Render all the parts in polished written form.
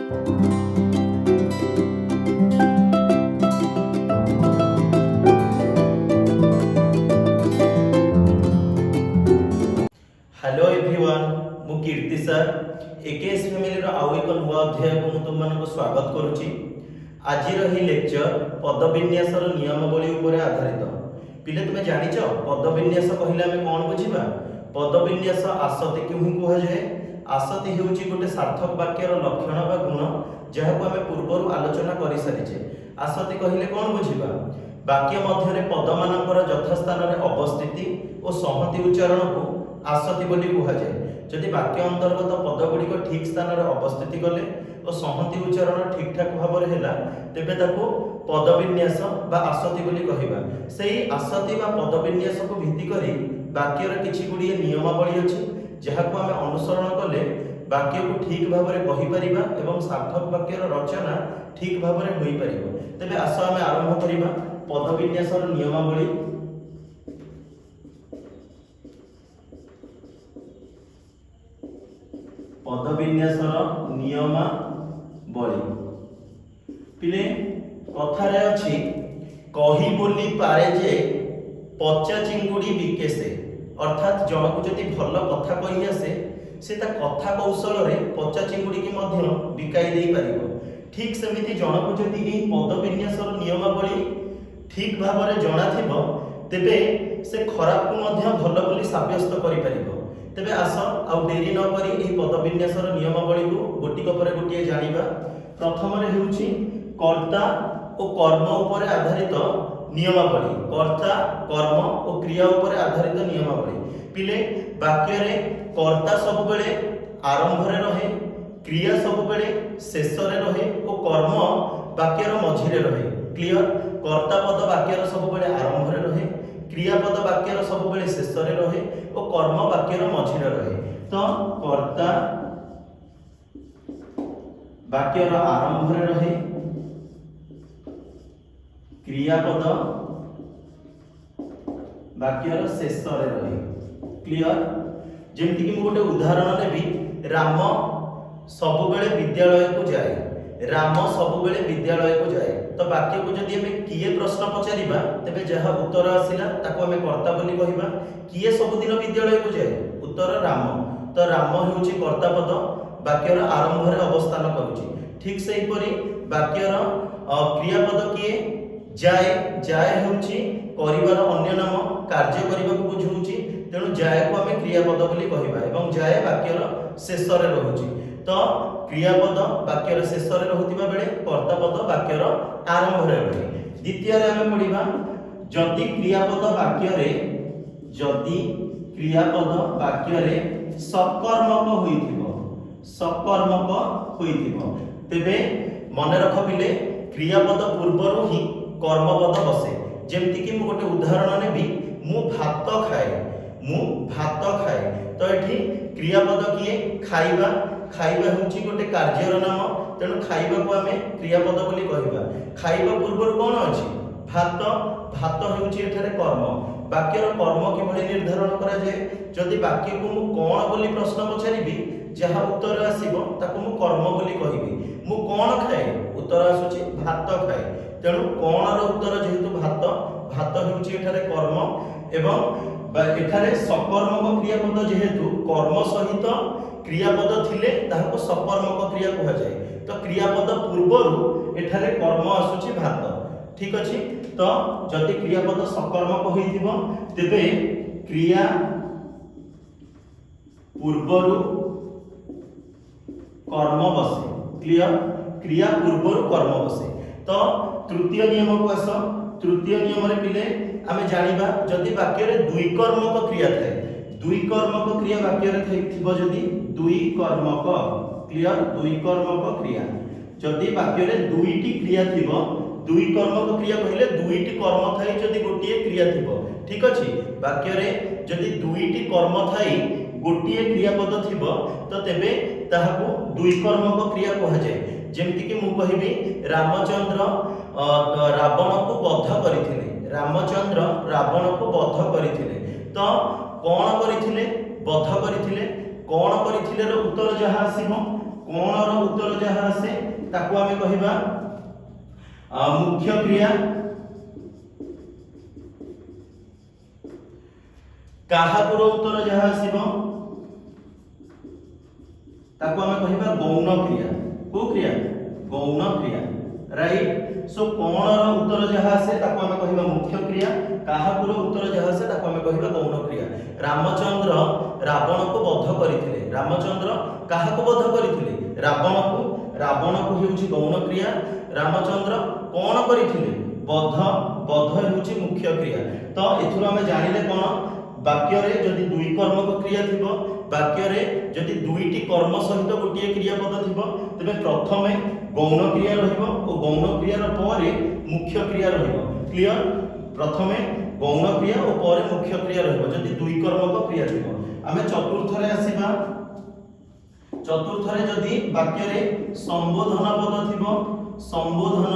Hello everyone, ମୁଁ କୀର୍ତ୍ତି sir. AKS ଫ୍ୟାମିଲିର ଆଉ ଏକ ନୂଆ ଅଧ୍ୟାୟକୁ ମୁଁ ତୁମମାନଙ୍କୁ ସ୍ୱାଗତ କରୁଛି। ଆଜିର ଏହି ଲେକ୍ଚର ପଦବିନ୍ୟାସର ନିୟମାବଳୀ ଉପରେ ଆଧାରିତ। ପିଲେ, ତୁମେ ଜାଣିଛ ପଦବିନ୍ୟାସ କହିଲେ ଆମେ କ'ଣ ବୁଝିବା? ପଦବିନ୍ୟାସ ଆସତିକୁ ହିଁ କୁହାଯାଏ। ଆସତି ହେଉଛି ଗୋଟେ ସାର୍ଥକ ବାକ୍ୟର ଲକ୍ଷଣ ବା ଗୁଣ, ଯାହାକୁ ଆମେ ପୂର୍ବରୁ ଆଲୋଚନା କରିସାରିଛେ। ଆସତି କହିଲେ କ'ଣ ବୁଝିବା? ବାକ୍ୟ ମଧ୍ୟରେ ପଦମାନଙ୍କର ଯଥାସ୍ଥାନରେ ଅବସ୍ଥିତି ଓ ସଂହତି ଉଚ୍ଚାରଣକୁ ଆସତି ବୋଲି କୁହାଯାଏ। ଯଦି ବାକ୍ୟ ଅନ୍ତର୍ଗତ ପଦଗୁଡ଼ିକ ଠିକ୍ ସ୍ଥାନରେ ଅବସ୍ଥିତି କଲେ ଓ ସଂହତି ଉଚ୍ଚାରଣ ଠିକ୍ ଠାକ୍ ଭାବରେ ହେଲା, ତେବେ ତାକୁ ପଦବିନ୍ୟାସ ବା ଆସତି ବୋଲି କହିବା। ସେଇ ଆସତି ବା ପଦବିନ୍ୟାସକୁ ଭିତ୍ତି କରି ବାକ୍ୟର କିଛି ଗୁଡ଼ିଏ ନିୟମାବଳୀ ଅଛି, ଯାହାକୁ ଆମେ ଅନୁସରଣ କଲେ ବାକ୍ୟକୁ ଠିକ୍ ଭାବରେ କହିପାରିବା ଏବଂ ସାର୍ଥକ ବାକ୍ୟର ରଚନା ଠିକ୍ ଭାବରେ ହୋଇପାରିବ। ତେବେ ଆସ, ଆମେ ଆରମ୍ଭ କରିବା ପଦବିନ୍ୟାସର ନିୟମାବଳୀ। ପଦବିନ୍ୟାସର ନିୟମାବଳୀ। ପିଲେ, କଥାରେ ଅଛି, କହି ବୋଲି ପାରେ ଯେ, ପଚା ଚିଙ୍ଗୁଡ଼ି ବିକେ ସେ। ଅର୍ଥାତ୍ ଜଣକୁ ଯଦି ଭଲ କଥା କହି ଆସେ, ସେ ତା କଥା କୌଶଳରେ ପଚା ଚିଙ୍ଗୁଡ଼ିକି ମଧ୍ୟ ବିକାଇ ଦେଇପାରିବ। ଠିକ୍ ସେମିତି ଜଣକୁ ଯଦି ଏହି ପଦବିନ୍ୟାସର ନିୟମାବଳୀ ଠିକ୍ ଭାବରେ ଜଣାଥିବ, ତେବେ ସେ ଖରାପକୁ ମଧ୍ୟ ଭଲ ବୋଲି ସାବ୍ୟସ୍ତ କରିପାରିବ। ତେବେ ଆସ, ଆଉ ଡେରି ନ କରି ଏହି ପଦବିନ୍ୟାସର ନିୟମାବଳୀକୁ ଗୋଟିକ ପରେ ଗୋଟିଏ ଜାଣିବା। ପ୍ରଥମରେ ହେଉଛି କର୍ତ୍ତା ଓ କର୍ମ ଉପରେ ଆଧାରିତ ନିୟମାବଳୀ। କର୍ତ୍ତା, କର୍ମ ଓ କ୍ରିୟା ଉପରେ ଆଧାରିତ ନିୟମାବଳୀ। ପିଲେ, ବାକ୍ୟରେ କର୍ତ୍ତା ସବୁବେଳେ ଆରମ୍ଭରେ ରହେ, କ୍ରିୟା ସବୁବେଳେ ଶେଷରେ ରହେ ଓ କର୍ମ ବାକ୍ୟର ମଝିରେ ରହେ। କ୍ଲିଅର? କର୍ତ୍ତା ପଦ ବାକ୍ୟର ସବୁବେଳେ ଆରମ୍ଭରେ ରହେ, କ୍ରିୟାପଦ ବାକ୍ୟର ସବୁବେଳେ ଶେଷରେ ରହେ ଓ କର୍ମ ବାକ୍ୟର ମଝିରେ ରହେ। ତ କର୍ତ୍ତା ବାକ୍ୟର ଆରମ୍ଭରେ ରହେ, କ୍ରିୟାପଦ ବାକ୍ୟର ଶେଷରେ ରହେ। କ୍ଲିଅର? ଯେମିତିକି ମୁଁ ଗୋଟେ ଉଦାହରଣ ନେବି। ରାମ ସବୁବେଳେ ବିଦ୍ୟାଳୟକୁ ଯାଏ। ରାମ ସବୁବେଳେ ବିଦ୍ୟାଳୟକୁ ଯାଏ। ତ ବାକ୍ୟକୁ ଯଦି ଆମେ କିଏ ପ୍ରଶ୍ନ ପଚାରିବା, ତେବେ ଯାହା ଉତ୍ତର ଆସିଲା ତାକୁ ଆମେ କର୍ତ୍ତା ବୋଲି କହିବା। କିଏ ସବୁଦିନ ବିଦ୍ୟାଳୟକୁ ଯାଏ? ଉତ୍ତର ରାମ। ତ ରାମ ହେଉଛି କର୍ତ୍ତା ପଦ, ବାକ୍ୟର ଆରମ୍ଭରେ ଅବସ୍ଥାନ କରୁଛି। ଠିକ ସେହିପରି ବାକ୍ୟର କ୍ରିୟାପଦ କିଏ? ଯାଏ। ଯାଏ ହେଉଛି କରିବାର ଅନ୍ୟ ନାମ, କାର୍ଯ୍ୟ କରିବାକୁ ବୁଝଉଛି। ତେଣୁ ଯାଏକୁ ଆମେ କ୍ରିୟାପଦ ବୋଲି କହିବା ଏବଂ ଯାଏ ବାକ୍ୟର ଶେଷରେ ରହୁଛି। ତ କ୍ରିୟାପଦ ବାକ୍ୟର ଶେଷରେ ରହୁଥିବା ବେଳେ କର୍ତ୍ତା ପଦ ବାକ୍ୟର ଆରମ୍ଭରେ ରହେ। ଦ୍ୱିତୀୟରେ ଆମେ ପଢିବା, ଯଦି କ୍ରିୟାପଦ ବାକ୍ୟରେ ସକର୍ମକ ହୋଇଥିବ, ସକର୍ମକ ହୋଇଥିବ, ତେବେ ମନେ ରଖ ପିଲେ, କ୍ରିୟାପଦ ପୂର୍ବରୁ ହିଁ କର୍ମପଦ ବସେ। ଯେମିତିକି ମୁଁ ଗୋଟେ ଉଦାହରଣ ନେବି। ମୁଁ ଭାତ ଖାଏ। ମୁଁ ଭାତ ଖାଏ। ତ ଏଠି କ୍ରିୟାପଦ କିଏ? ଖାଇବା। ଖାଇବା ହେଉଛି ଗୋଟେ କାର୍ଯ୍ୟର ନାମ, ତେଣୁ ଖାଇବାକୁ ଆମେ କ୍ରିୟାପଦ ବୋଲି କହିବା। ଖାଇବା ପୂର୍ବରୁ କ'ଣ ଅଛି? ଭାତ। ଭାତ ହେଉଛି ଏଠାରେ କର୍ମ। ବାକ୍ୟର କର୍ମ କିଭଳି ନିର୍ଦ୍ଧାରଣ କରାଯାଏ? ଯଦି ବାକ୍ୟକୁ ମୁଁ କ'ଣ ବୋଲି ପ୍ରଶ୍ନ ପଚାରିବି, ଯାହା ଉତ୍ତର ଆସିବ ତାକୁ ମୁଁ କର୍ମ ବୋଲି କହିବି। ମୁଁ କ'ଣ ଖାଏ? ଉତ୍ତର ଆସୁଛି ଭାତ ଖାଏ। ତେଣୁ କ'ଣର ଉତ୍ତର ଯେହେତୁ ଭାତ, ଭାତ ହେଉଛି ଏଠାରେ କର୍ମ। ଏବଂ ଏଠାରେ ସକର୍ମକ କ୍ରିୟାପଦ ଯେହେତୁ, କର୍ମ ସହିତ କ୍ରିୟାପଦ ଥିଲେ ତାହାକୁ ସକର୍ମକ କ୍ରିୟା କୁହାଯାଏ। ତ କ୍ରିୟାପଦ ପୂର୍ବରୁ ଏଠାରେ କର୍ମ ଆସୁଛି ଭାତ। ଠିକ ଅଛି? ତ ଯଦି କ୍ରିୟାପଦ ସକର୍ମକ ହୋଇଥିବ, ତେବେ କ୍ରିୟା ପୂର୍ବରୁ କର୍ମ ବସେ। କ୍ଲିଅର? କ୍ରିୟା ପୂର୍ବରୁ କର୍ମ ବସେ। ତ ତୃତୀୟ ନିୟମକୁ ଆସ। ତୃତୀୟ ନିୟମରେ ପିଲେ ଆମେ ଜାଣିବା, ଯଦି ବାକ୍ୟରେ ଦ୍ୱିକର୍ମକ କ୍ରିୟା ଥାଏ, ଦ୍ୱିକର୍ମକ କ୍ରିୟା ବାକ୍ୟରେ ଥିବ ଯଦି, ଦ୍ୱିକର୍ମକ, କ୍ଲିଅର? ଦ୍ୱିକର୍ମକ କ୍ରିୟା, ଯଦି ବାକ୍ୟରେ ଦୁଇଟି କ୍ରିୟା ଥିବ, ଦ୍ୱିକର୍ମକ କ୍ରିୟା କହିଲେ ଦୁଇଟି କର୍ମ ଥାଇ ଯଦି ଗୋଟିଏ କ୍ରିୟା ଥିବ। ଠିକ ଅଛି? ବାକ୍ୟରେ ଯଦି ଦୁଇଟି କର୍ମ ଥାଇ ଗୋଟିଏ କ୍ରିୟାପଦ ଥିବ, ତ ତେବେ ତାହାକୁ ଦ୍ୱିକର୍ମକ କ୍ରିୟା କୁହାଯାଏ। ଯେମିତିକି ମୁଁ କହିବି, ରାମଚନ୍ଦ୍ର ରାବଣକୁ ବଧ କରିଥିଲେ। ରାମଚନ୍ଦ୍ର ରାବଣକୁ ବଧ କରିଥିଲେ। ତ କ'ଣ କରିଥିଲେ? ବଧ କରିଥିଲେ। କ'ଣ କରିଥିଲେର ଉତ୍ତର ଯାହା ଆସିବ, କ'ଣର ଉତ୍ତର ଯାହା ଆସେ ତାକୁ ଆମେ କହିବା ମୁଖ୍ୟ କ୍ରିୟା। କାହାକୁର ଉତ୍ତର ଯାହା ଆସିବ ତାକୁ ଆମେ କହିବା ଗୌଣ କ୍ରିୟା। କୋଉ କ୍ରିୟା? ଗୌଣ କ୍ରିୟା, ରାଇଟ୍? ସୋ କ'ଣର ଉତ୍ତର ଯାହା ଆସେ ତାକୁ ଆମେ କହିବା ମୁଖ୍ୟ କ୍ରିୟା, କାହାକୁର ଉତ୍ତର ଯାହା ଆସେ ତାକୁ ଆମେ କହିବା ଗୌଣ କ୍ରିୟା। ରାମଚନ୍ଦ୍ର ରାବଣକୁ ବଧ କରିଥିଲେ। ରାମଚନ୍ଦ୍ର କାହାକୁ ବଧ କରିଥିଲେ? ରାବଣକୁ। ରାବଣକୁ ହେଉଛି ଗୌଣ କ୍ରିୟା। ରାମଚନ୍ଦ୍ର କ'ଣ କରିଥିଲେ? ବଧ। ବଧ ହେଉଛି ମୁଖ୍ୟ କ୍ରିୟା। ତ ଏଥିରୁ ଆମେ ଜାଣିଲେ କ'ଣ? ବାକ୍ୟରେ ଯଦି ଦୁଇ କର୍ମକ କ୍ରିୟା ଥିବ, ବାକ୍ୟରେ ଯଦି ଦୁଇଟି କର୍ମ ସହିତ ଗୋଟିଏ କ୍ରିୟାପଦ ଥିବ, ତେବେ ପ୍ରଥମେ ଗୌଣ କ୍ରିୟା ରହିବ ଓ ଗୌଣ କ୍ରିୟାର ପରେ ମୁଖ୍ୟ କ୍ରିୟା ରହିବ। କ୍ଲିଅର? ପ୍ରଥମେ ଗୌଣ କ୍ରିୟା ଓ ପରେ ମୁଖ୍ୟ କ୍ରିୟା ରହିବ ଯଦି ଦୁଇ କର୍ମକ କ୍ରିୟା ଥିବ। ଆମେ ଚତୁର୍ଥରେ ଆସିବା। ଚତୁର୍ଥରେ ଯଦି ବାକ୍ୟରେ ସମ୍ବୋଧନ ପଦ ଥିବ, ସମ୍ବୋଧନ,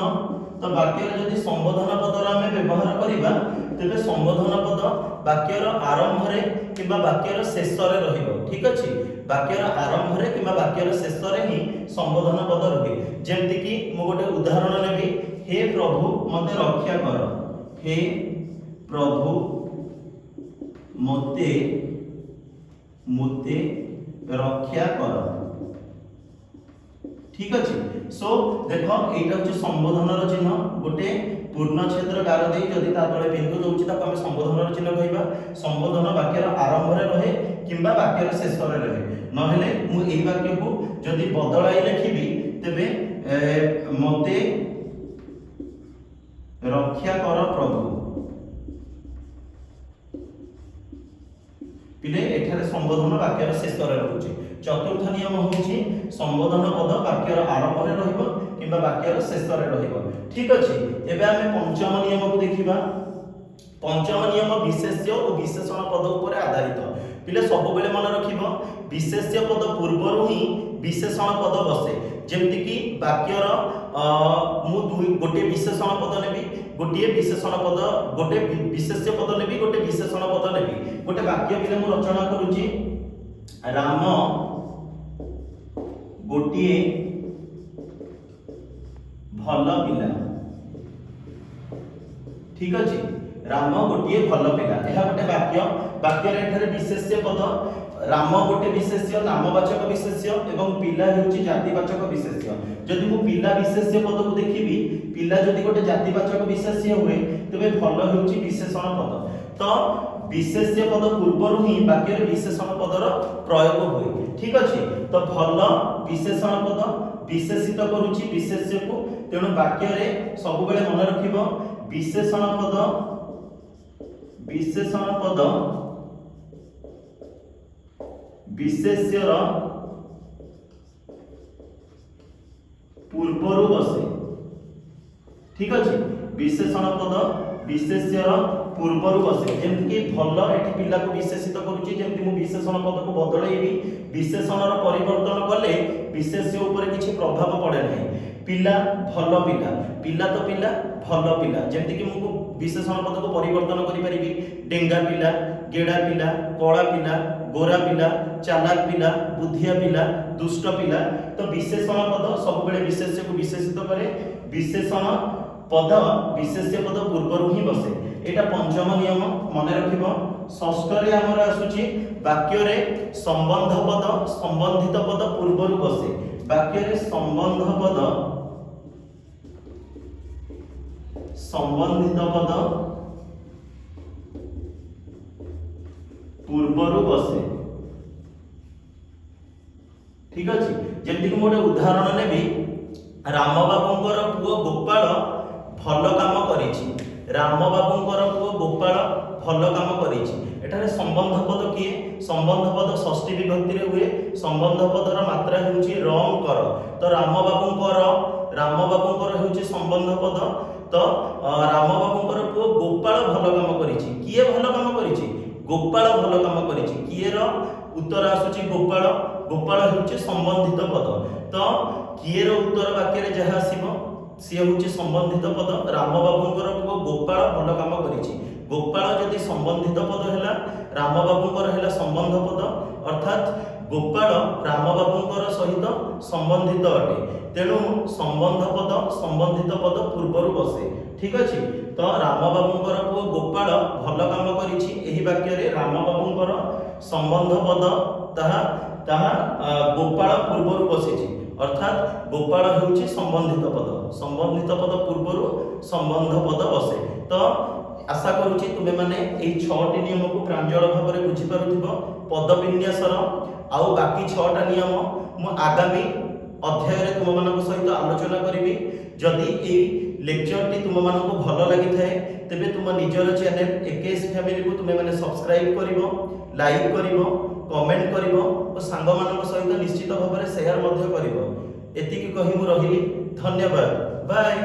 ତ ବାକ୍ୟରେ ଯଦି ସମ୍ବୋଧନ ପଦର ଆମେ ବ୍ୟବହାର କରିବା, ତେବେ ସମ୍ବୋଧନ ପଦ ବାକ୍ୟର ଆରମ୍ଭରେ କିମ୍ବା ବାକ୍ୟର ଶେଷରେ ରହିବ। ଠିକ ଅଛି? ବାକ୍ୟର ଆରମ୍ଭରେ କିମ୍ବା ବାକ୍ୟର ଶେଷରେ ହିଁ ସମ୍ବୋଧନ ପଦ ରୁହେ। ଯେମିତିକି ମୁଁ ଗୋଟେ ଉଦାହରଣ ନେବି। ହେ ପ୍ରଭୁ, ମୋତେ ରକ୍ଷା କର। ହେ ପ୍ରଭୁ, ମୋତେ ମୋତେ ରକ୍ଷା କର। ଠିକ ଅଛି? ସୋ ଦେଖ, ଏଇଟା ହଉଛି ସମ୍ବୋଧନର ଚିହ୍ନ। ଗୋଟେ ପୂର୍ଣ୍ଣଛେଦର ଗାର ଦେଇ ଯଦି ତା ତଳେ ବିନ୍ଦୁ ଦଉଛି, ତାକୁ ଆମେ ସମ୍ବୋଧନର ଚିହ୍ନ କହିବା। ସମ୍ବୋଧନ ବାକ୍ୟର ଆରମ୍ଭରେ ରହେ କିମ୍ବା ବାକ୍ୟର ଶେଷରେ ରହେ। ନହେଲେ ମୁଁ ଏଇ ବାକ୍ୟକୁ ଯଦି ବଦଳାଇ ଲେଖିବି, ତେବେ ମୋତେ ରକ୍ଷା କର ପ୍ରଭୁ। ପିଲେ, ଏଠାରେ ସମ୍ବୋଧନ ବାକ୍ୟର ଶେଷରେ ରହୁଛି। ଚତୁର୍ଥ ନିୟମ ହେଉଛି ସମ୍ବୋଧନ ପଦ ବାକ୍ୟର ଆରମ୍ଭରେ ରହିବ କିମ୍ବା ବାକ୍ୟର ଶେଷରେ ରହିବ। ଠିକ ଅଛି? ଏବେ ଆମେ ପଞ୍ଚମ ନିୟମକୁ ଦେଖିବା। ପଞ୍ଚମ ନିୟମ ବିଶେଷ୍ୟ ଓ ବିଶେଷଣ ପଦ ଉପରେ ଆଧାରିତ। ପିଲେ, ସବୁବେଳେ ମନେ ରଖିବ, ବିଶେଷ୍ୟ ପଦ ପୂର୍ବରୁ ହିଁ ବିଶେଷଣ ପଦ ବସେ। ଯେମିତିକି ବାକ୍ୟର ମୁଁ ଦୁଇ ଗୋଟିଏ ବିଶେଷଣ ପଦ ନେବି, ଗୋଟିଏ ବିଶେଷଣ ପଦ, ଗୋଟେ ବିଶେଷ୍ୟ ପଦ ନେବି, ଗୋଟେ ବିଶେଷଣ ପଦ ନେବି। ଗୋଟେ ବାକ୍ୟ ପିଲେ ମୁଁ ରଚନା କରୁଛି। ରାମ ଗୋଟିଏ ଭଲ ପିଲା। ଠିକ ଅଛି? ରାମ ଗୋଟିଏ ଭଲ ପିଲା, ଏହା ଗୋଟେ ବାକ୍ୟ। ବାକ୍ୟରେ ଏଠାରେ ବିଶେଷ୍ୟ ପଦ ରାମ ଗୋଟେ ବିଶେଷ୍ୟ, ନାମବାଚକ ବିଶେଷ୍ୟ ଏବଂ ପିଲା ହେଉଛି ଜାତିବାଚକ ବିଶେଷ୍ୟ। ଯଦି ମୁଁ ପିଲା ବିଶେଷ୍ୟ ପଦକୁ ଦେଖିବି, ପିଲା ଯଦି ଗୋଟେ ଜାତିବାଚକ ବିଶେଷ୍ୟ ହୁଏ, ତେବେ ଭଲ ହେଉଛି ବିଶେଷଣ ପଦ। ତ ବିଶେଷ୍ୟ ପଦ ପୂର୍ବରୁ ହିଁ ବାକ୍ୟରେ ବିଶେଷଣ ପଦର ପ୍ରୟୋଗ ହୁଏ। ଠିକ ଅଛି? ତ ଭଲ ବିଶେଷଣ ପଦ ବିଶେଷିତ କରୁଛି ବିଶେଷ୍ୟକୁ। ତେଣୁ ବାକ୍ୟରେ ସବୁବେଳେ ମନେ ରଖିବ, ବିଶେଷଣ ପଦ ବିଶେଷ୍ୟର ପୂର୍ବରୁ ବସେ। ଠିକ ଅଛି? ବିଶେଷଣ ପଦ ବିଶେଷ୍ୟର ପୂର୍ବରୁ ବସେ। ଯେମିତିକି ଭଲ ଏଠି ପିଲାକୁ ବିଶେଷିତ କରୁଛି। ଯେମିତି ମୁଁ ବିଶେଷଣ ପଦକୁ ବଦଳେଇବି, ବିଶେଷଣର ପରିବର୍ତ୍ତନ କଲେ ବିଶେଷ୍ୟ ଉପରେ କିଛି ପ୍ରଭାବ ପଡ଼େ ନାହିଁ। ପିଲା, ଭଲ ପିଲା, ପିଲା ତ ପିଲା, ଭଲ ପିଲା। ଯେମିତିକି ମୁଁ ବିଶେଷଣ ପଦକୁ ପରିବର୍ତ୍ତନ କରିପାରିବି, ଡେଙ୍ଗା ପିଲା, ଗେଡ଼ା ପିଲା, କଳା ପିଲା, ଗୋରା ପିଲା, ଚାଲାକ ପିଲା, ବୁଦ୍ଧିଆ ପିଲା, ଦୁଷ୍ଟ ପିଲା। ତ ବିଶେଷଣ ପଦ ସବୁବେଳେ ବିଶେଷ୍ୟକୁ ବିଶେଷିତ କରେ। ବିଶେଷଣ ପଦ ବିଶେଷ୍ୟ ପଦ ପୂର୍ବରୁ ହିଁ ବସେ। ଏଇଟା ପଞ୍ଚମ ନିୟମ, ମନେ ରଖିବ। ଷଷ୍ଠରେ ଆମର ଆସୁଛି ବାକ୍ୟରେ ସମ୍ବନ୍ଧ ପଦ ସମ୍ବନ୍ଧିତ ପଦ ପୂର୍ବରୁ ବସେ। ବାକ୍ୟରେ ସମ୍ବନ୍ଧ ପଦ ସମ୍ବନ୍ଧିତ ପଦ ପୂର୍ବରୁ ବସେ। ଠିକ ଅଛି? ଯେମିତିକି ମୁଁ ଗୋଟେ ଉଦାହରଣ ନେବି। ରାମ ବାବୁଙ୍କର ପୁଅ ଗୋପାଳ ଭଲ କାମ କରିଛି। ରାମ ବାବୁଙ୍କର ପୁଅ ଗୋପାଳ ଭଲ କାମ କରିଛି। ଏଠାରେ ସମ୍ବନ୍ଧ ପଦ କିଏ? ସମ୍ବନ୍ଧ ପଦ ଷଷ୍ଠୀ ବିଭକ୍ତିରେ ହୁଏ। ସମ୍ବନ୍ଧ ପଦର ମାତ୍ରା ହେଉଛି ରଙ୍କର। ତ ରାମ ବାବୁଙ୍କର, ରାମ ବାବୁଙ୍କର ହେଉଛି ସମ୍ବନ୍ଧ ପଦ। ତ ରାମ ବାବୁଙ୍କର ପୁଅ ଗୋପାଳ ଭଲ କାମ କରିଛି। କିଏ ଭଲ କାମ କରିଛି? ଗୋପାଳ ଭଲ କାମ କରିଛି। କିଏର ଉତ୍ତର ଆସୁଛି ଗୋପାଳ। ଗୋପାଳ ହେଉଛି ସମ୍ବନ୍ଧିତ ପଦ। ତ କିଏର ଉତ୍ତର ବାକ୍ୟରେ ଯାହା ଆସିବ, ସିଏ ହେଉଛି ସମ୍ବନ୍ଧିତ ପଦ। ରାମ ବାବୁଙ୍କର ପୁଅ ଗୋପାଳ ଭଲ କାମ କରିଛି। ଗୋପାଳ ଯଦି ସମ୍ବନ୍ଧିତ ପଦ ହେଲା, ରାମ ବାବୁଙ୍କର ହେଲା ସମ୍ବନ୍ଧ ପଦ। ଅର୍ଥାତ୍ ଗୋପାଳ ରାମବାବୁଙ୍କର ସହିତ ସମ୍ବନ୍ଧିତ ଅଟେ। ତେଣୁ ସମ୍ବନ୍ଧ ପଦ ସମ୍ବନ୍ଧିତ ପଦ ପୂର୍ବରୁ ବସେ। ଠିକ ଅଛି? ତ ରାମବାବୁଙ୍କର ପୁଅ ଗୋପାଳ ଭଲ କାମ କରିଛି, ଏହି ବାକ୍ୟରେ ରାମବାବୁଙ୍କର ସମ୍ବନ୍ଧ ପଦ ତାହା ଗୋପାଳ ପୂର୍ବରୁ ବସିଛି। ଅର୍ଥାତ୍ ଗୋପାଳ ହେଉଛି ସମ୍ବନ୍ଧିତ ପଦ। ସମ୍ବନ୍ଧିତ ପଦ ପୂର୍ବରୁ ସମ୍ବନ୍ଧ ପଦ ବସେ। ତ ଆଶା କରୁଛି ତୁମେମାନେ ଏଇ ଛଅଟି ନିୟମକୁ ପ୍ରାଞ୍ଜଳ ଭାବରେ ବୁଝିପାରୁଥିବ ପଦବିନ୍ୟାସର। ଆଉ ବାକି ଛଅଟା ନିୟମ ମୁଁ ଆଗାମୀ ଅଧ୍ୟାୟରେ ତୁମମାନଙ୍କ ସହିତ ଆଲୋଚନା କରିବି। ଯଦି ଏଇ ଲେକ୍ଚରଟି ତୁମମାନଙ୍କୁ ଭଲ ଲାଗିଥାଏ, ତେବେ ତୁମ ନିଜର ଚ୍ୟାନେଲ ଏକେଏସ୍ ଫ୍ୟାମିଲିକୁ ତୁମେମାନେ ସବସ୍କ୍ରାଇବ୍ କରିବ, ଲାଇକ୍ କରିବ, କମେଣ୍ଟ କରିବ ଓ ସାଙ୍ଗମାନଙ୍କ ସହିତ ନିଶ୍ଚିତ ଭାବରେ ସେୟାର ମଧ୍ୟ କରିବ। ଏତିକି କହି ମୁଁ ରହିଲି। ଧନ୍ୟବାଦ। ବାଏ।